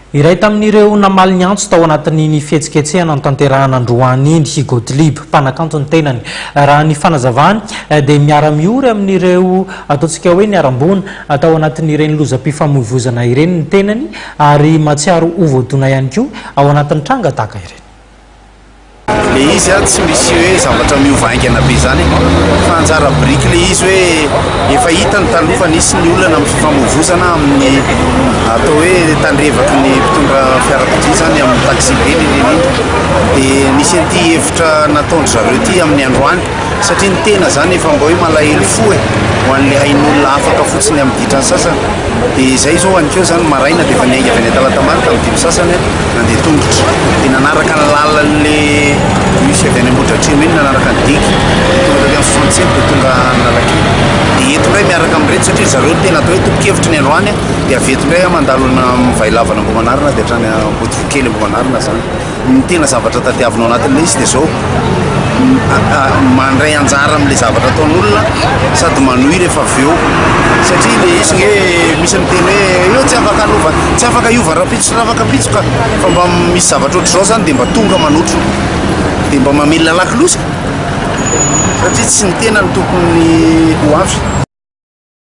Iray tamin'ireo namaly ny antso tao anatin'iny fihetsiketsehana notanterahana androany iny i Gothlieb, mpanakanto ny tenany. Raha ny fanazavany dia miara-miory amin'ireo ataontsika hoe niharam-boina tao anatin'ireny lozam-pifamoivoizana ireny ny tenany ary mahatsiaro ho voadona ihany koa ao anatin'ny tranga tahaka ireny. Le izy a tsy misy hoe zavatra miova haingana be zany fa anjara biriky le izy hoe efa hita ny taloha fa nisy ny olana amin'ny fifamoivozana amin'ny atao hoe tandrevaky ny mpitondra fiarakodia zany amin'ny taxi be indrindra indrindra dia nisy an'ity hevitra nataon-dry zareo ity amin'ny androany. Satria ny tena zany efa mba hoe malahelo fo e, ho an'le hain'olona afaka fotsiny amin'ny ditrany sasany. Dia izay zao anikeo zany maraina dia efa niainga avy any Talatamaty tamin'ny dimy sasany aho, nandeha tongotra. Dia nanaraka ny lalan'le bus avy any Ambohidratrimo iny, nanaraka ny digue. Dia tonga taty amin'ny 67 dia tonga Analakely. Dia eto indray miaraka amin'ireto satria ry zareo no tena atao hoe tompon-kevitry ny androany. Dia avy eto indray aho mandalo ana Vailavana Ambohimanarina dia hatrany Ambodivokely Ambohimanarina zany. Ny tena zavatra tadiavina ao anatin'ilay izy dia izao, mandray anjara amin'ilay zavatra ataon'olona sady manohy rehefa avy eo. Satria ilay izy nge misy miteny hoe io tsy afaka hanova, tsy afaka hiova rahampitso sy rahafakampitso ka. Fa mba misy zavatra ohatr'izao izany dia mba tonga manotrona. Dia mba mamelona lakolosy. Satria tsy ny tena no tokony ho avy.